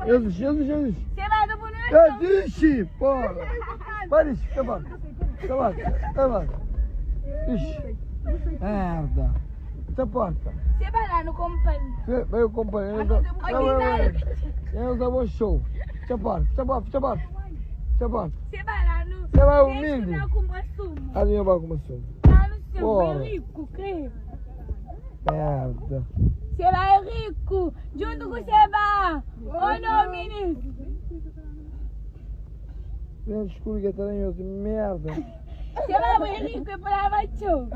Jesus, Jesus, Jesus. Eu disse, porra. Vai, disse, levanta. Levanta, levanta. Ixi. Merda. Até porta. Você vai lá no companheiro. Vai o companheiro. Eu dou um show. Até porta, até porta, até porta. Até porta. Você vai lá no. Você vai humilde. Ali eu vou com sumo. Lá no seu rico, creio. Merda. Você vai rico, junto com você vai. Oi, não, menino. Vem escuro que tá de merda. Você vai rico e para tio.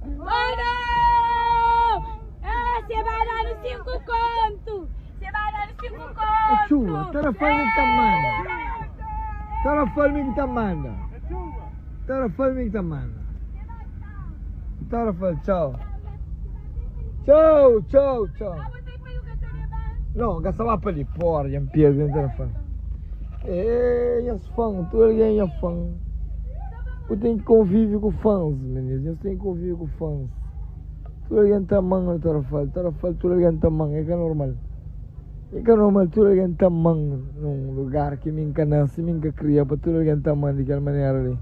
Oi, não! Ah, você vai dar no 5 conto. Você vai dar no 5 conto. Chuva, telefone que tá manda. Telefone que tá manda. Telefone que tá manda. Telefone, tchau. Tchau, tchau, tchau. Não, gasta lá para ali, porra, já me perdi no telefone. É, as fãs, tu alguém é fã. Eu tenho que conviver com fãs, meninos. Eu tenho que conviver com fãs. Tu alguém tá mão no telefone, telefone, tu alguém tá mão, é que é normal. É que é normal, tu alguém tá mão num lugar que me encana, se me cria, para tu alguém tá mão daquela maneira ali.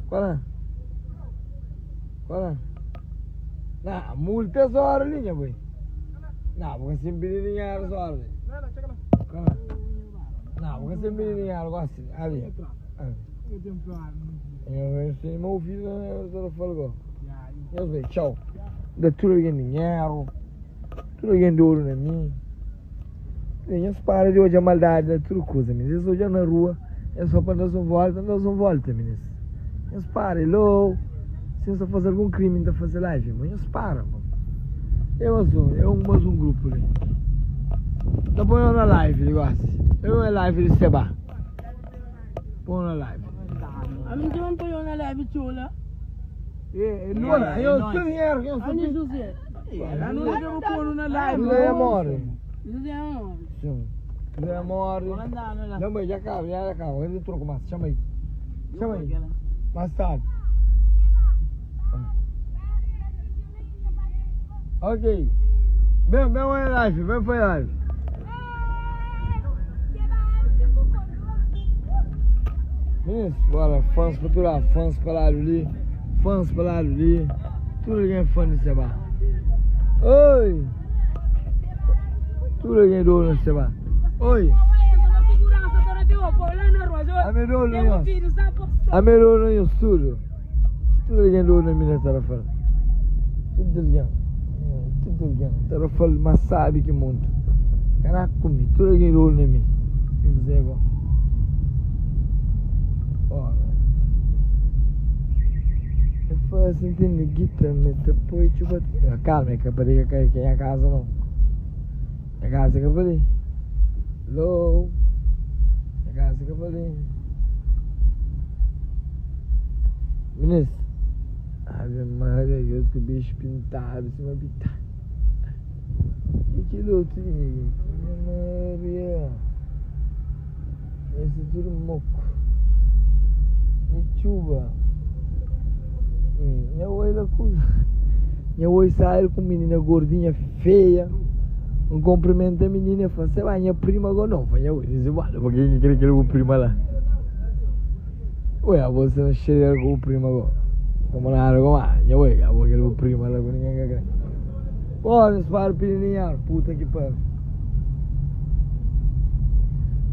Qual é? Qual é? Não, multa é só ali, minha boy. Não, porque sempre dinheiro só ali. Qual é? Não, porque sempre dinheiro assim, ali. Eu sei, meu filho, eu só falo. Eu sei, tchau. Da tudo alguém dinheiro, tudo alguém de ouro na mim. Eu para de hoje a maldade, da tudo coisa, meninas. Eu já na rua, é só para dar uma volta, dar uma volta, meninas. Eu para, hello. Se eu fazer algum crime, ainda fazer live, mas eu para, mano. Eu mais um grupo ali. Tá põe na live, negócio. Eu é live de Seba. Põe na live. A mim também põe na live, chula. É, não, eu sou dinheiro, eu sou dinheiro. Ela não deve pôr na live. José morre. José morre. Sim. José morre. Não, mas já acaba, já acaba. Eu troco mais, chama aí. Chama aí. Mais tarde. Ok. Vem, vem para live, vem para live. Meninos, bora, fãs para tu lá, fãs para lá ali, fãs para lá ali. Tudo alguém é fã de Seba. Oi! Tudo alguém é dono de Seba. Oi! A melhor não é tudo. Tudo alguém é dono na minha telefone. Tudo alguém. Tudo alguém. Telefone, mas sabe que mundo. Caraca, comi. Tudo alguém é dono na mim. Dizer igual. Ora. Eu falei assim, tem guita, mas depois tipo. Calma, é que eu cair aqui em casa não. A casa que eu falei. Hello. A casa que eu falei. Meninas. Ave Maria, eu com o bicho pintado, cima pintado. E que outro, Ave Maria. Esse tudo moco. E chuva. Minha oi Minha oi sai com menina gordinha feia. Um cumprimento a menina e fala, você vai, minha prima agora não. Minha oi, diz, olha, por que quer que eu prima lá? Ué, você não chega com o prima agora. Como na água, como minha oi, eu vou querer o prima lá com ninguém quer. Pô, não se para pequenininho, puta que pariu.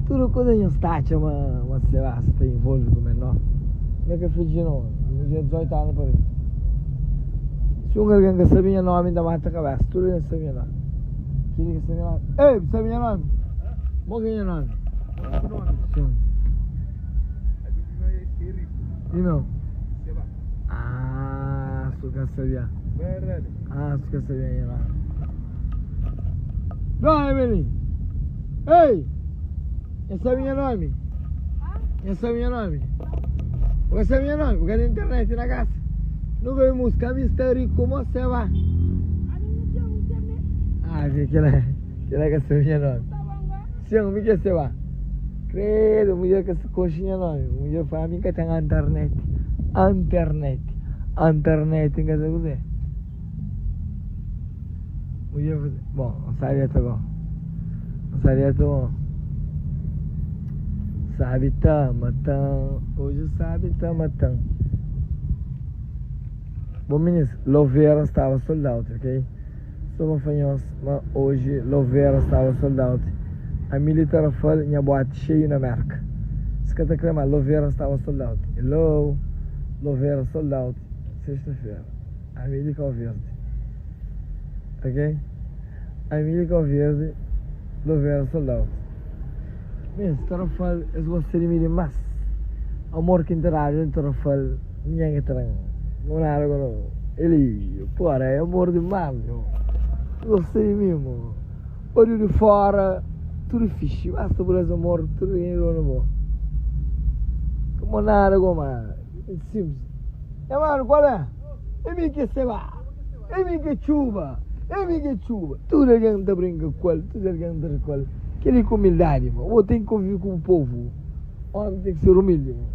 Tudo coisa em estátua, uma sei lá, você tem envolvido com o menor. Como é que eu fiz de novo? No dia 18 anos, por aí. Se um alguém que sabia nome, ainda mata a cabeça. Tudo que sabia nome. Quem que sabia nome? Ei, sabia nome? Bom que é nome? Sim. E meu? Ah, su que sabia. Ah, su que sabia nome. Vai, Emily. Ei! Esse é meu nome? Esse é meu nome? Esse é meu nome? Porque na internet na casa. Nunca vi música, Mr. Rico, como você vai? Ah, vi que ela que é meu nome. Sim, me que você vai? Credo, mulher que se coxinha nome. Mulher fala, mim que tem internet. Internet. Internet, em casa você. Podia fazer. Bom, não sabia tá bom. Não sabia tá bom. Sabe tá matando. Hoje sabe tá matando. Bom, meninos, Louveira estava sold out, ok? Só uma fanhos, mas hoje Louveira estava sold out. A militar fala, minha boate cheio na merca. Se que tá crema, Louveira estava sold out. Hello, Louveira sold out. Sexta-feira. A Milica Verde. Ok? A Milica Verde, Louveira sold out. Meninos, Tarrafal, es gosta di mi dimas. Amor ki N ta dadu na Tarrafal, ningen ka ta da-m. Não nada ku no. Eli, pora, é amor dimas, meu. Gosta di mi, mo. Odju di fora, tudu fixi. Basta bu da-s amor, tudu algen dona bo. Ka mo nada ku ma. É simples. Nha manu, qual é? É mi ki seba, é mi ki txuba, é mi ki txuba. Tudu algen ta brinka ku el, tudu algen ta ri ku el. Kel-li ku umildadi, irmon. Bo ten ki konvive ku bu povu. Ómi ten ki ser umildi, irmon.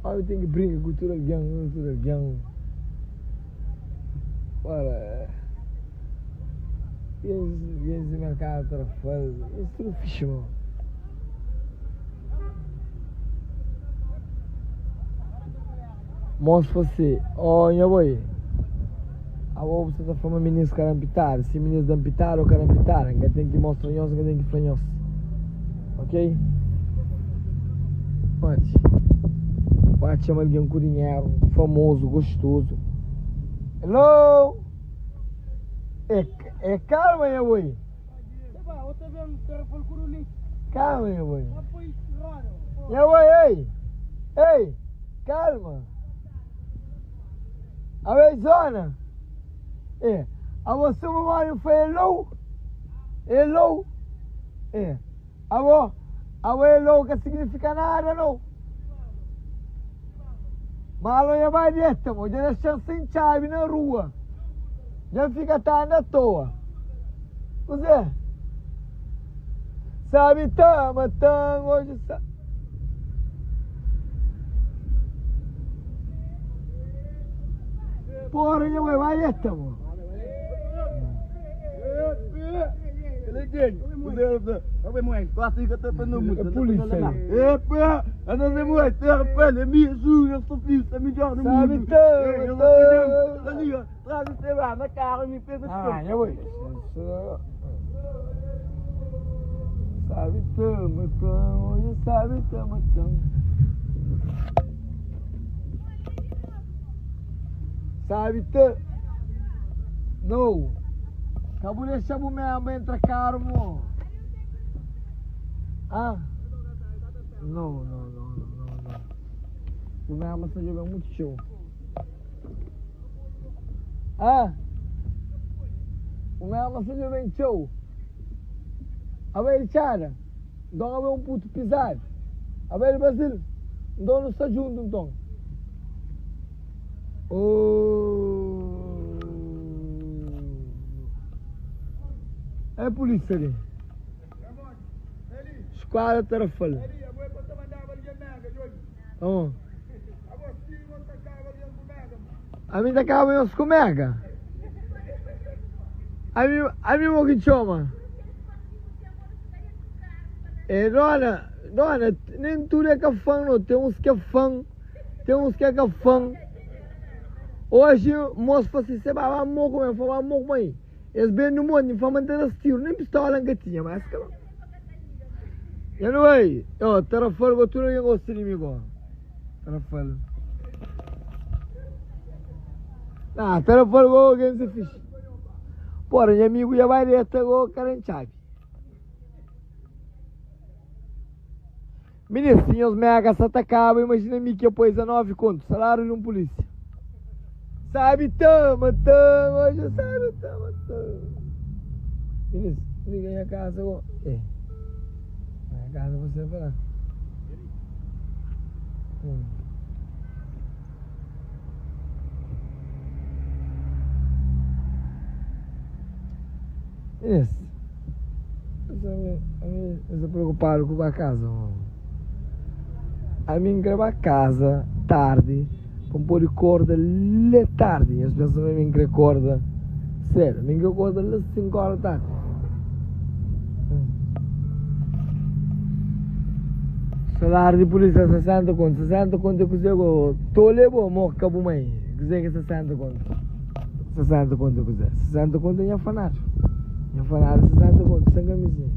Ómi ten ki brinka ku tudu algen, tudu algen. Ora, gentis di merkadu ta fla-l, es tudu fixi, irmon. Mos fla si, Oh, nha boi, abo bu sta ta fla ma minis ka da npitadu. Si minis da npitadu o ka da npitadu, N ka ten ki mostra nhos, N ka ten ki fla nhos. Ok? Mati, ba txoma algen ku dinheru, famozu, gostozu. Hello! É, é kalma, nha boi. Calma, nha boi. Nha boi, ei! Ei! Calma! Awei, zona! É, abo suma mori foi hello? Hello? É, abo, abo hello ka significa nada, não. Malo nha bai deta, mo, dja dexa-m sen txabi na rua. Dja N fika ta anda atoa. Kuzê? Sabi ta mata-m oji sa. Pora nha bai, bai deta, mo. Sabi ta No Ka bu dexa bu memba entra karu mo Ah No no no no no Bu memba sta djobe mutu txeu Ah Bu memba sta djobe txeu Aba el txada Nton aba é un putu pizadu Aba el Brasil Nton nu sta djuntu nton. Oh. É polícia ali. Esquadra Tarrafal. Oh. A mim tá acaba meus com mega. A mim, a mim o que chama. É dona, dona, nem tudo é cafã, não. Tem uns que é fã. Tem uns que é ka fã. Oji mos fla si, se ba ba moku mé, fla ba moku mé. Es ben di monti, fla ma N ta da-s tiru, nen pistola N ka tinha, ma es ka ba. Anyway, yo, Tarrafal go tudu algen gosta di mi go. Tarrafal. Nah, Tarrafal go algen se fixi. Pora, nha amigu dja bai deta go, ka da N txabi. Minis, si nhos mega sa ta kaba, imajina mi ki poi 19 kontu, salariu di un pulisia. Sabi ta matan, oji sabi ta matan. Minis, liga nha kasa go. Eh, nha kasa você fala. Minis, ami N sta preokupadu ku ba kaza mô. Ami N kre ba kaza tardi pa N pode korda le tardi. Nhos pensa ma mi N kre korda Sério, mi nka korda la 5 ora tardi. Salário di polícia 60 kontu, 60 kontu é kuzê go? Tolu é bo, mo ka bu mãe. Kuzê ki é 60 kontu? 60 kontu é kuzê? 60 kontu é nha fanário. Nha fanário é 60 kontu, sen kamizinha.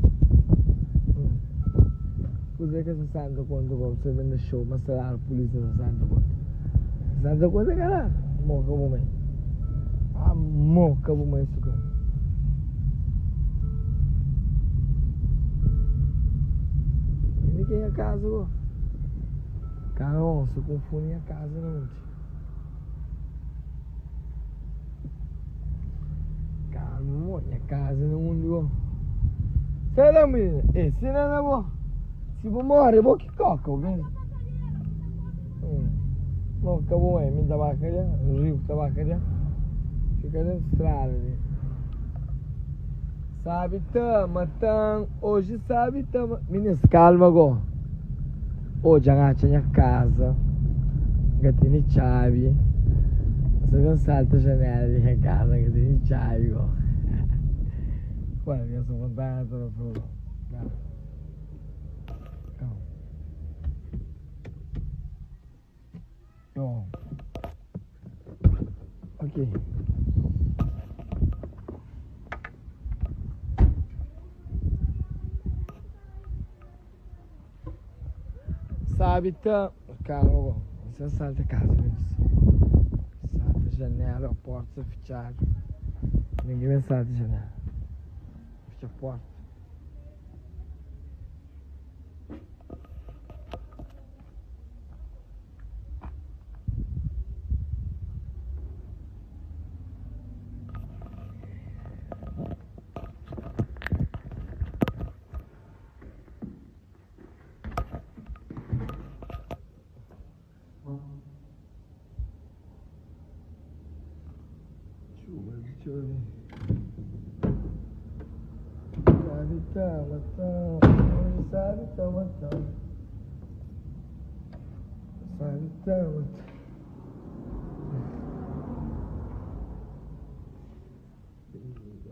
Kuzê ki é 60 kontu go? Você ben na show, ma salário di polícia 60 kontu. 60 kontu é ka nada, mo ka bu mãe. Ah, mo ka bu mãe suka. Ini que é minha casa, go. Caramba, você confunde minha casa, não, gente. Calma, minha casa no mundo, go. Sai lá, menina. Ei, se não é bom. Se vou morrer, vou que coca, bem. Não, acabou aí, minha tabaca ali, o rio tabaca ali. Fica dentro da estrada ali. Sabe tama tam, hoje sabe tama. Meninas, calma go. Hoje a minha casa. Gatini chave. Você vê um salto janela de minha casa, gatini chave go. Olha, eu sou vontade, eu sou. Calma. Bom. Ok. Sabe, tá. Calma, você sai da casa mesmo. Salta a janela, a porta fechada. Ninguém vai sair da janela. Fecha a porta. Deixa eu ver. Sabe, tama, tama. Sabe, tama, tama. Sabe, tama, tama.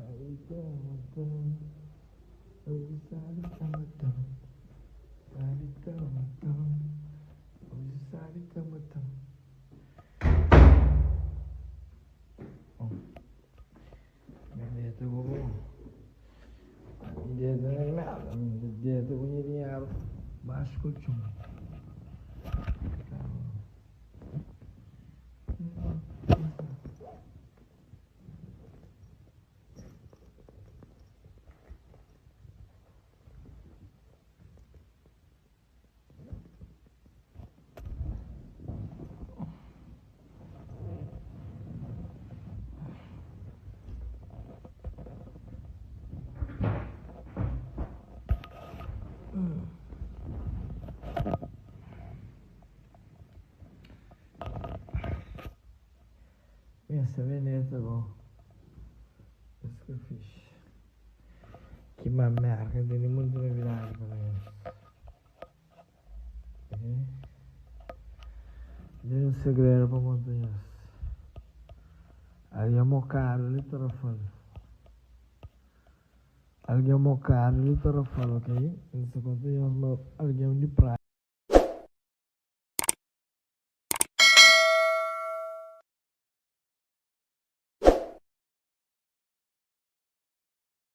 Sabe, tama, tama. Sabe, tama, tama. Sabe, tama, tama. Dedo dinheiro baixo colchão. Essa veneta, bom. Isso que eu fiz. Que uma merda, tem muita novidade para mim. Tem um segredo para montanhas. Aí é mocado, literal. Alguém mocado, literal, ok? Isso acontece, alguém de praia.